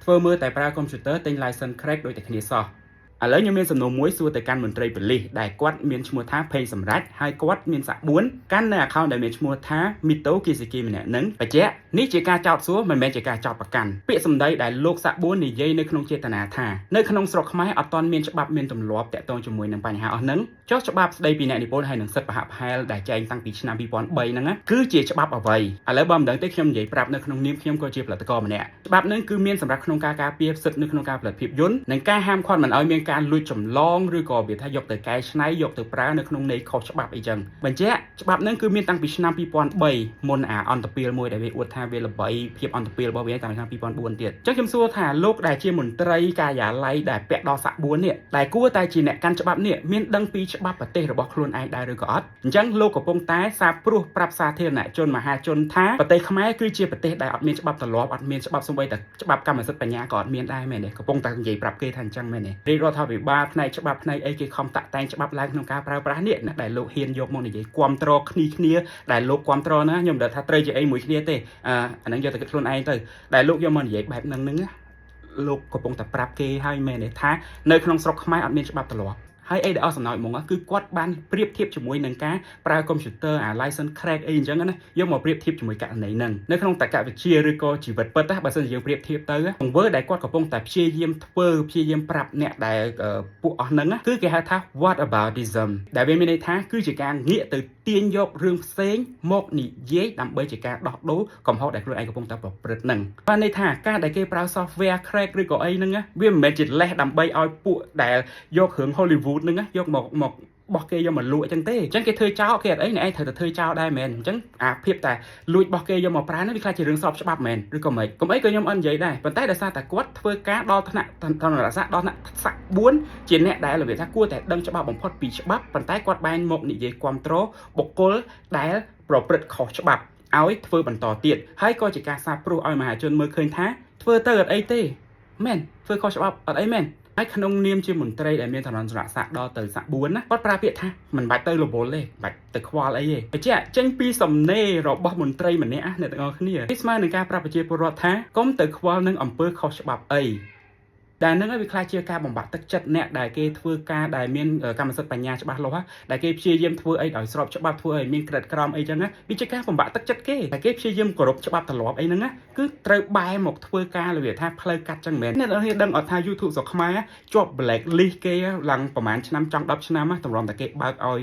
េធ្វើមើលតែប្រើកុំព្យូទ័រទិញ license crack ដូចតែគ្នាសោះឥឡូវខ្ញុំមានសំណួរមួយសួរទៅកាន់មន្ត្រីប៉ូលីសដែលគាត់មានឈ្មោះថាផេងសម្រាប់ហើយគាត់មានស័ក្តិ4កាន់នៅ account ដែលមានឈ្មោះថា Mito Kisiki ម្នាក់នឹងបញ្ជាក់នេះជាការចោទសួរមិនមែនជាការចោទប្រកាន់ពាក្យសម្ដីដែលលោកស័ក្តិ4និយាយនៅក្នុងចេតនាថានៅក្នុងស្រុកខ្មែរអត់ទាន់មានច្បាប់មានទម្លាប់តាក់ទងជាមួយនឹងបញ្ហាអស់ហ្នឹងចុះច្បាប់ស្ដីពីអ្នកនិពន្ធហើយនឹងសិទ្ធិប្រហាក់ប្រហែលដែលចែងតាំងពីឆ្នាំ2003ហ្នឹងណាគឺជាច្បាប់អ្វីឥឡូវបើមិនដឹងទេខ្ញុំនិយាយប្រាប់នៅក្នុងនាមខ្ញុំក៏ជាផលិតករម្នាក់ច្បាប់ហ្នឹងគឺមានសម្រាប់ក្នុងការការពារសិទ្ធិនៅក្នុងការផលិតភាពយន្តនិងការហាមឃាត់មិនឲ្យមានការលួចចម្លងឬក៏វាថាយកទៅកែច្នៃយកទៅប្រើនៅក្នុងន័យខុសច្បាប់អីចឹងបញ្ជាក់ច្បាប់ហ្នឹងគឺមានតាំងពីឆ្នាំ2003មុនអាអន្តពាលមួយដែលវាអួតថាវាល្បីភាពអន្តពាលរបស់វាតាំងពីឆ្នាំ2004ទៀតអញ្ចឹងខ្ញុំសួរថាលោកដែលជាមន្ត្រីការិយាល័យដែលពាក់ដល់ស័ក្តិ4នេះដែលគួរតែជាអ្នកកាន់ច្បាប់នេះមានដឹងពីច្បាប់ប្រទេសរបស់ខ្លួនឯងដែរឬក៏អត់អញ្ចឹងលោកកំពុងតែសាបព្រោះប្រាប់សាធារណជនមហាជនថាប្រទេសខ្មែរគឺជាប្រទេសដែលអត់មានច្បាប់ទម្លាប់អត់មានច្បាប់សូម្បីតែច្បាប់កម្មសិទ្ធិបញ្ញាក៏អត់មានដែរមែនទេកំពុងតែនិយាយប្រាប់គេថាអញ្ចឹងមែនទេរាជរដ្ឋាភិបាលផ្នែកច្បាប់ផ្នែកអីគេខំតាក់តែងច្បាប់ឡើងក្នុងការប្រើប្រាស់នេះណាដែលលោកហ៊ានយកមកនិយាយគាំទ្រគ្នាគ្នាដែលលោកគាំទ្រណាខ្ញុំមិនដឹងថាត្រូវជាអីមួយគ្នាទេអាអាហ្នឹងយកទៅគិតខ្លួនឯងទៅដែលលោកយកមកនិយាយបែបហ្នឹងហ្នឹងណាលោកកំពុងតែប្រាប់គេហើយមែនទេថានៅក្នុងស្រុកខ្មែរអត់មានច្បាប់ទម្លាប់ហើយអីដែលអស់សំណោចហ្មងគឺគាត់បានប្រៀបធៀបជាមួយនឹងការប្រើកុំព្យូទ័រអា license crack អីអញ្ចឹងណាយកមកប្រៀបធៀបជាមួយករណីហ្នឹងនៅក្នុងតក្កវិទ្យាឬក៏ជីវិតពិតណាបើសិនជាយើងប្រៀបធៀបទៅទង្វើដែលគាត់កំពុងតែព្យាយាមធ្វើព្យាយាមប្រាប់អ្នកដែលពួកអស់ហ្នឹងគឺគេហៅថា what aboutism ដែលវាមានន័យថាគឺជាការងាកទៅទាញយករឿងផ្សេងមកនិយាយដើម្បីជាការដោះដូរកំហុសដែលខ្លួនឯងកំពុងតែប្រព្រឹត្តហ្នឹងបានន័យថាការដែលគេប្រើ software crack ឬក៏អីហ្នឹងវាមិនមែនជាលេសដើម្បីឲ្យពួកដែលយករឿង Hollywood ហ្នឹងយកមកមក បោះគេយកមកលក់អញ្ចឹងទេអញ្ចឹងគេធ្វើចោលគេអត់អីអ្នកឯងត្រូវតែធ្វើចោលដែរមែនអញ្ចឹងអាភាពតែលួចរបស់គេយកមកប្រើនេះវាខ្លះជារឿងស្របច្បាប់មែនឬក៏មិនកុំអីក៏ខ្ញុំអត់និយាយដែរប៉ុន្តែដោយសារតែគាត់ធ្វើការដល់ថ្នាក់ធនរស័ក្តិដល់ថ្នាក់ស័ក្តិ4ជាអ្នកដែលរបៀបថាគួរតែដឹងច្បាប់បំផុតពីច្បាប់ប៉ុន្តែគាត់បែរមកនិយាយគ្រប់គ្រងបុគ្គលដែលប្រព្រឹត្តខុសច្បាប់ឲ្យធ្វើបន្តទៀតហើយក៏ជាការសាបព្រោះឲ្យមហាជនមើលឃើញថាធ្វើទៅអត់អីទេមែនធ្វើខុសច្បាប់អត់អីមែនហើយក្នុងនាមជាមន្ត្រីដែលមានឋានន្តរស័ក្តិដល់ទៅស័ក្តិ4ណាគាត់ប្រើពាក្យថាមិនបាច់ទៅរវល់ទេបាច់ទៅខ្វល់អីទេបញ្ជាក់ចេញពីសំណេររបស់មន្ត្រីម្នាក់អ្នកទាំងអស់គ្នាវាស្មើនឹងការប្រាប់ប្រជាពលរដ្ឋថាកុំទៅខ្វល់នឹងអំពើខុសច្បាប់អីដែលនឹងឲ្យវាខ្លាចជាការបំបាក់ទឹកចិត្តអ្នកដែលគេធ្វើការដែលមានកម្មសិទ្ធិបញ្ញាច្បាស់លាស់ដែលគេព្យាយាមធ្វើអីដោយស្របច្បាប់ធ្វើឲ្យមានក្រិតក្រមអីចឹងណាវាជាការបំបាក់ទឹកចិត្តគេតែគេព្យាយាមគោរពច្បាប់ទម្លាប់អីហ្នឹងណាគឺត្រូវបែរមកធ្វើការរបៀបថាផ្លូវកាត់ចឹងមែនអ្នកនរដឹងអត់ថា YouTube ស្រុកខ្មែរជាប់ black list គេឡើងប្រហែលឆ្នាំចង់10ឆ្នាំតម្រាំតែគេបើកឲ្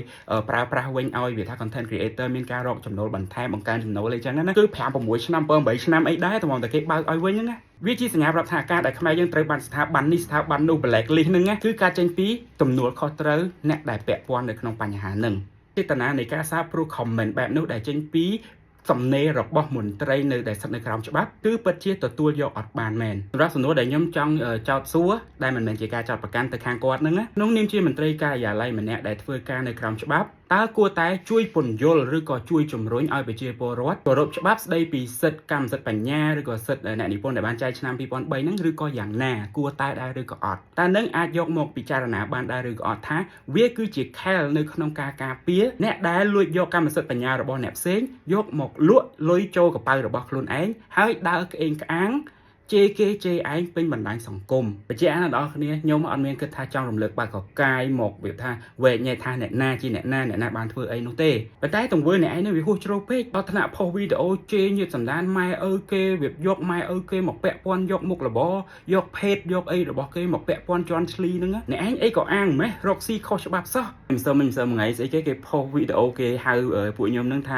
យប្រើប្រាស់វិញឲ្យវាថា content creator មានការរកចំណូលបន្ថែមបង្កើនចំណូលអីចឹងណាគឺ5 6ឆ្នាំ7 8ឆ្នាំអីដែរតម្រាំតែគេបើកឲ្យវិញហ្នឹងណាវាជាសញ្ញាប្រាប់ថាការដែលខ្មែរយើងត្រូវបានស្ថាប័ននេះស្ថាប័ននោះ black list ហ្នឹងណាគឺការចេញពីទំនួលខុសត្រូវអ្នកដែលពាក់ព័ន្ធនៅក្នុងបញ្ហាហ្នឹងចេតនានៃការសាបព្រោះ comment បែបនោះដែលចេញពីសំណេររបស់មន្ត្រីនៅដែលស្ថិតនៅក្រោមច្បាប់គឺពិតជាទទួលយកអត់បានមែនសម្រាប់សំណួរដែលខ្ញុំចង់ចោទសួរដែលមិនមែនជាការចោទប្រកាន់ទៅខាងគាត់ហ្នឹងណាក្នុងនាមជាមន្ត្រីការិយាល័យម្នាក់ដែលធ្វើការនៅក្រោមច្បាប់តើគួរតែជួយពន្យល់ឬក៏ជួយជំរុញឲ្យប្រជាពលរដ្ឋគោរពច្បាប់ស្ដីពីសិទ្ធិកម្មសិទ្ធិបញ្ញាឬក៏សិទ្ធិអ្នកនិពន្ធដែលបានចែងឆ្នាំ2003ហ្នឹងឬក៏យ៉ាងណាគួរតែដែរឬក៏អត់តើនឹងអាចយកមកពិចារណាបានដែរឬក៏អត់ថាវាគឺជាខែលនៅក្នុងការការពារអ្នកដែលលួចយកកម្មសិទ្ធិបញ្ញារបស់អ្នកផ្សេងយកមកលក់លុយចូលកប៉ៅរបស់ខ្លួនឯងហើយដើរក្អេងក្អាងជេរគេជេរឯងពេញបណ្ដាញសង្គមបញ្ជាក់ណាដល់គ្នាខ្ញុំអត់មានគិតថាចង់រំលើកបាក់កកាយមកវាថាវែកញែកថាអ្នកណាជាអ្នកណាអ្នកណាបានធ្វើអីនោះទេប៉ុន្តែទង្វើអ្នកឯងនេះវាហួសជ្រៅពេកដល់ថ្នាក់ផុសវីដេអូជេរញាតសន្តានម៉ែឪគេវាយកម៉ែឪគេមកពាក់ព័ន្ធយកមុខរបរយកភេទយកអីរបស់គេមកពាក់ព័ន្ធជន់ឈ្លីហ្នឹងអ្នកឯងអីក៏អាងម៉េះរកស៊ីខុសច្បាប់សោះមិនសើមិនសើមួយថ្ងៃស្អីគេគេផុសវីដេអូគេហៅពួកខ្ញុំហ្នឹងថ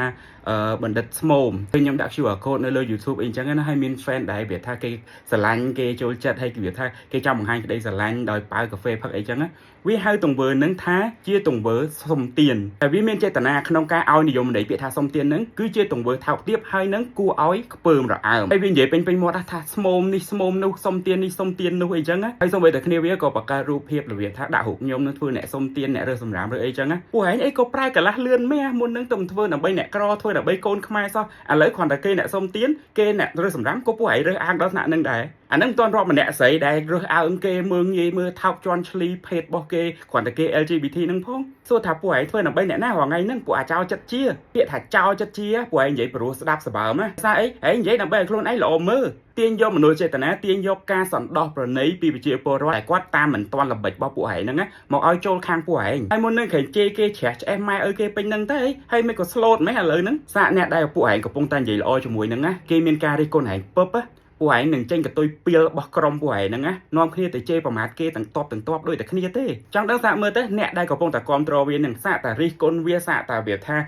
ាបណ្ឌិតស្មោមគឺខ្ញុំដាក់ QR code នៅលើ YouTube អីចឹងណាហើយមាន fan ដែលវាថាគេស្រឡាញ់គេចូលចិត្តហើយគេវាថាគេចង់បង្ហាញក្តីស្រឡាញ់ដោយប៉ាវកាហ្វេផឹកអីចឹងណាវាហៅទង្វើនឹងថាជាទង្វើសុំទានតែវាមានចេតនាក្នុងការឲ្យនិយមន័យពាក្យថាសុំទាននឹងគឺជាទង្វើថោកទាបហើយនឹងគួរឲ្យខ្ពើមរអើមហើយវានិយាយពេញពេញមាត់ថាស្មោមនេះស្មោមនោះសុំទាននេះសុំទាននោះអីចឹងណាហើយសូម្បីតែគ្នាវាក៏បង្កើតរូបភាពរបៀបថាដាក់រូបខ្ញុំនឹងធ្វើអ្នកសុំទានអ្នករើសសម្រាមឬអីចឹងណាពួកឯងអីក៏ប្រែកន្លះលឿនម៉ែមុននឹងទៅធ្វើដើម្បីអ្នកក្រធ្វើដើម្បីកូនខ្មែរសោះឥឡូវគ្រាន់តែគេអ្នកសុំទានគេអ្នករើសសម្រាមក៏ពួកឯងរើសអើងដល់ថ្នាក់នឹងដែរអាហ្នឹងមិនទាន់រាប់ម្នាក់ស្រីដែលរើសអើងគេមើងងាយមើលថោកជន់ឈ្លីភេទរបស់គេគ្រាន់តែគេ LGBT ហ្នឹងផងសួរថាពួកឯងធ្វើដើម្បីអ្នកណារាល់ថ្ងៃហ្នឹងពួកអាចោចិត្តជាពាក្យថាចោចិត្តជាពួកឯងនិយាយព្រោះស្ដាប់សបើមណាសារអីឯងនិយាយដើម្បីឲ្យខ្លួនឯងល្អមើលទាញយកមនោចេតនាទាញយកការសន្តោសប្រណីពីប្រជាពលរដ្ឋតែគាត់តាមមិនទាន់ល្បិចរបស់ពួកឯងហ្នឹងណាមកឲ្យចូលខាងពួកឯងហើយមុននឹងក្រែងជេរគេជ្រះឆ្អេះម៉ែឪគេពេញហ្នឹងទៅហើយមិនក៏ស្លូតម៉េះឥឡូវហ្នឹងសាកអ្នកដែលពួកឯងកំពុងតែនិយាយល្អជាមួយហ្នឹងណាគេមានការរិះគន់ឯងពឹបពួកឯងនឹងចេញកតុយពីលរបស់ក្រុមពួកឯងហ្នឹងណានាំគ្នាទៅជេរប្រមាថគេទាំងតបទាំងតបដូចតែគ្នាទេចង់ដឹងសាកមើលទៅអ្នកដែលកំពុងតែគ្រប់គ្រងវានឹងសាកតែរិះគន់វាសាកតែវាថា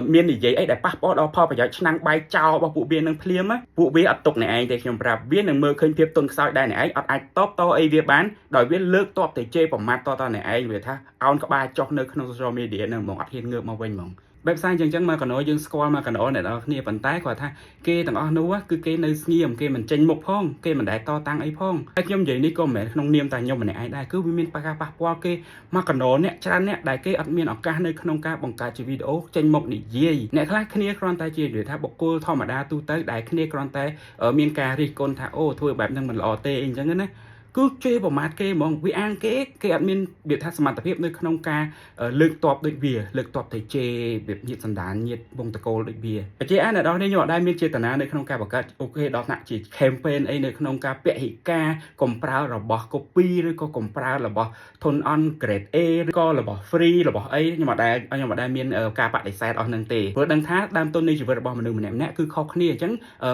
មាននិយាយអីដែលប៉ះពាល់ដល់ផលប្រយោជន៍ឆ្នាំងបាយចោលរបស់ពួកវានឹងភ្លាមពួកវាអត់ទុកអ្នកឯងទេខ្ញុំប្រាប់វានឹងមើលឃើញភាពទន់ខ្សោយដែរអ្នកឯងអត់អាចតបតអីវាបានដោយវាលើកតបទៅជេរប្រមាថតតអ្នកឯងវាថាអោនក្បាលចុះនៅក្នុង social media ហ្នឹងហ្មងអត់ហ៊ានងើបមកវិញហ្មងបែបផ្សាយចឹងចឹងមកកណោយើងស្គាល់មកកណោអ្នកនរគ្នាប៉ុន្តែគាត់ថាគេទាំងអស់នោះគឺគេនៅស្ងៀមគេមិនចេញមុខផងគេមិនដែលតតាំងអីផងហើយខ្ញុំនិយាយនេះក៏មិនមែនក្នុងនាមតែខ្ញុំម្នាក់ឯងដែរគឺវាមានការប៉ះពាល់គេមកកណោអ្នកច្រើនអ្នកដែលគេអត់មានឱកាសនៅក្នុងការបង្កើតជាវីដេអូចេញមុខនិយាយអ្នកខ្លះគ្នាគ្រាន់តែជានិយាយថាបុគ្គលធម្មតាទូទៅដែលគ្នាគ្រាន់តែមានការរិះគន់ថាអូធ្វើបែបហ្នឹងមិនល្អទេអីចឹងណាគឺជេរប្រមាថគេហ្មងវាអាងគេគេអត់មានវាថាសមត្ថភាពនៅក្នុងការលើកតបដូចវាលើកតបទៅជេរវាញាតសន្តានញាតវងតកូលដូចវាបច្ចេកអានដល់នេះខ្ញុំអត់ដែលមានចេតនានៅក្នុងការបង្កើត OK ដល់ថ្នាក់ជា campaign អីនៅក្នុងការពហិការកុំប្រើរបស់ copy ឬក៏កុំប្រើរបស់ធនអន់ grade A ឬក៏របស់ free របស់អីខ្ញុំអត់ដែលមានការបដិសេធអស់នឹងទេព្រោះដឹងថាដើមទុននៃជីវិតរបស់មនុស្សម្នាក់ៗគឺខុសគ្នាអញ្ចឹង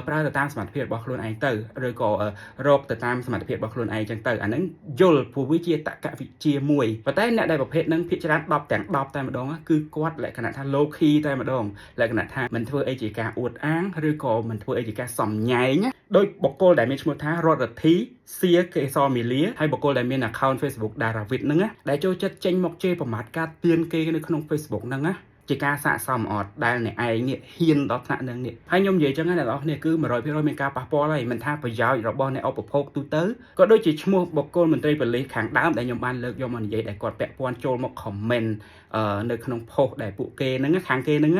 ប្រើទៅតាមសមត្ថភាពរបស់ខ្លួនឯងទៅឬក៏រកទៅតាមសមត្ថភាពរបស់ខ្លួនឯង អីចឹងទៅអាហ្នឹងយល់ព្រោះវាជាតក្កវិជ្ជាមួយប៉ុន្តែអ្នកដែលប្រភេទហ្នឹងភាគច្រើន10ទាំង10តែម្ដងគឺគាត់លក្ខណៈថា low key តែម្ដងលក្ខណៈថាមិនធ្វើអីជាការអួតអាងឬក៏មិនធ្វើអីជាការសំញែងដោយបុគ្គលដែលមានឈ្មោះថារដ្ឋរដ្ឋីសៀកេសមីលាហើយបុគ្គលដែលមាន account Facebook Daravit ហ្នឹងណាដែលចូលចិត្តចេញមកជេរប្រមាថការទៀនគេនៅក្នុង Facebook ហ្នឹងណាជាការសាកសមអត់ដែលអ្នកឯងនេះហ៊ានដល់ថ្នាក់ហ្នឹងនេះហើយខ្ញុំនិយាយចឹងណាអ្នកនរគ្នាគឺ100%មានការប៉ះពាល់ហើយមិនថាប្រយោជន៍របស់អ្នកឧបភោគទូទៅក៏ដូចជាឈ្មោះបុគ្គលមន្ត្រីប៉ូលីសខាងដើមដែលខ្ញុំបានលើកយកមកនិយាយដែលគាត់ពាក់ព័ន្ធចូលមក comment នៅក្នុង post ដែលពួកគេហ្នឹងខាងគេហ្នឹង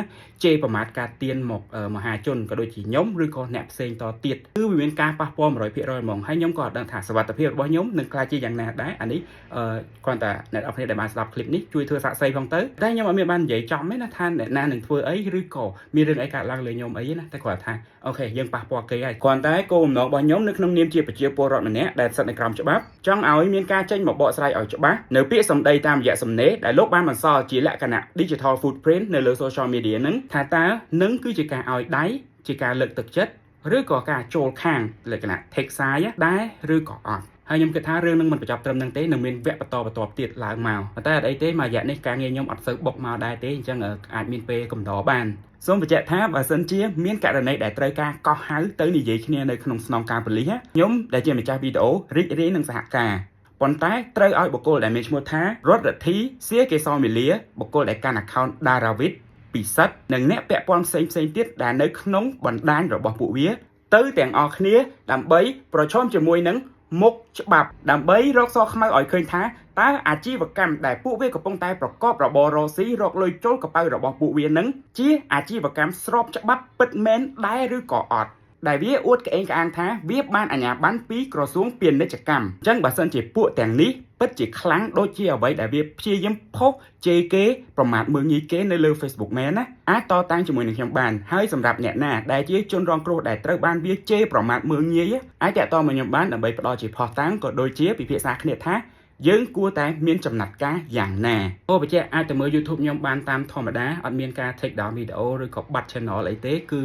ជេរប្រមាថការទៀនមកមហាជនក៏ដូចជាខ្ញុំឬក៏អ្នកផ្សេងតទៀតគឺវាមានការប៉ះពាល់100%ហ្មងហើយខ្ញុំក៏អត់ដឹងថាសុវត្ថិភាពរបស់ខ្ញុំនឹងក្លាយជាយ៉ាងណាដែរអានេះអឺគ្រាន់តែអ្នកនរគ្នាដែលបានស្ដាប់ clip នេះជួយធ្វើសាក្សីផងទៅតែខ្ញុំអត់មានបាននិយាយចំទេណាថាអ្នកណានឹងធ្វើអីឬក៏មានរឿងអីកើតឡើងលើខ្ញុំអីណាតែគ្រាន់តែថាOK យើងប៉ះពាល់គេហើយគ្រាន់តែគោលបំណងរបស់ខ្ញុំនៅក្នុងនាមជាប្រជាពលរដ្ឋម្នាក់ដែលស្ថិតនៅក្រោមច្បាប់ចង់ឲ្យមានការចេញមកបកស្រាយឲ្យច្បាស់នៅពាក្យសម្ដីតាមរយៈសំណេរដែលលោកបានបន្សល់ជាលក្ខណៈ digital footprint នៅលើ social media ហ្នឹងថាតើនឹងគឺជាការឲ្យដៃជាការលើកទឹកចិត្តឬក៏ការចូលខាងលក្ខណៈ take side ដែរឬក៏អត់ហើយខ្ញុំគិតថារឿងនឹងមិនបញ្ចប់ត្រឹមនឹងទេនឹងមានវគ្គបន្តបន្ទាប់ទៀតឡើងមកប៉ុន្តែអត់អីទេមួយរយៈនេះការងារខ្ញុំអត់សូវបុកមកដែរទេអញ្ចឹងអាចមានពេលកំដរបានសូមបញ្ជាក់ថាបើសិនជាមានករណីដែលត្រូវការកោះហៅទៅនិយាយគ្នានៅក្នុងស្នងការប៉ូលីសខ្ញុំដែលជាម្ចាស់វីដេអូរីករាយនឹងសហការប៉ុន្តែត្រូវឲ្យបុគ្គលដែលមានឈ្មោះថារដ្ឋរដ្ឋីសៀកេសមីលាបុគ្គលដែលកាន់ account Daravit ពិសិដ្ឋនិងអ្នកពាក់ព័ន្ធផ្សេងផ្សេងទៀតដែលនៅក្នុងបណ្ដាញរបស់ពួកវាទៅទាំងអស់គ្នាដើម្បីប្រឈមជាមួយនឹងមុខច្បាប់ដើម្បីរកសខ្មៅឲ្យឃើញថាតើអាជីវកម្មដែលពួកវាកំពុងតែប្រកបរបររកស៊ីរកលុយចូលកប៉ៅរបស់ពួកវានឹងជាអាជីវកម្មស្របច្បាប់ពិតមែនដែរឬក៏អត់ដែលវាអួតក្អេងក្អាងថាវាបានអាជ្ញាប័ណ្ណពីក្រសួងពាណិជ្ជកម្មអញ្ចឹងបើសិនជាពួកទាំងនេះពិតជាខ្លាំងដូចជាអ្វីដែលវាព្យាយាមផុសជេរគេប្រមាថមើលងាយគេនៅលើ Facebook មែនណាអាចតតាំងជាមួយនឹងខ្ញុំបានហើយសម្រាប់អ្នកណាដែលជាជនរងគ្រោះដែលត្រូវបានវាជេរប្រមាថមើលងាយអាចតាក់ទងមកខ្ញុំបានដើម្បីផ្ដល់ជាភស្តុតាងក៏ដូចជាពិភាក្សាគ្នាថាយើងគួរតែមានចំណាត់ការយ៉ាងណាអូបញ្ជាក់អាចទៅមើល YouTube ខ្ញុំបានតាមធម្មតាអត់មានការ take down វីដេអូឬក៏បាត់ channel អីទេគឺ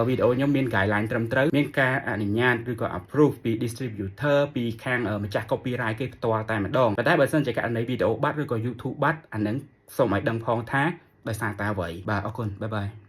វីដេអូខ្ញុំមាន guideline ត្រឹមត្រូវមានការអនុញ្ញាតឬក៏ approve ពី distributor ពីខាងម្ចាស់ copyright គេផ្ទាល់តែម្ដងប៉ុន្តែបើសិនជាករណីវីដេអូបាត់ឬក៏ YouTube បាត់អានឹងសូមឲ្យដឹងផងថាដោយសារតែអ្វីបាទអរគុណ bye bye.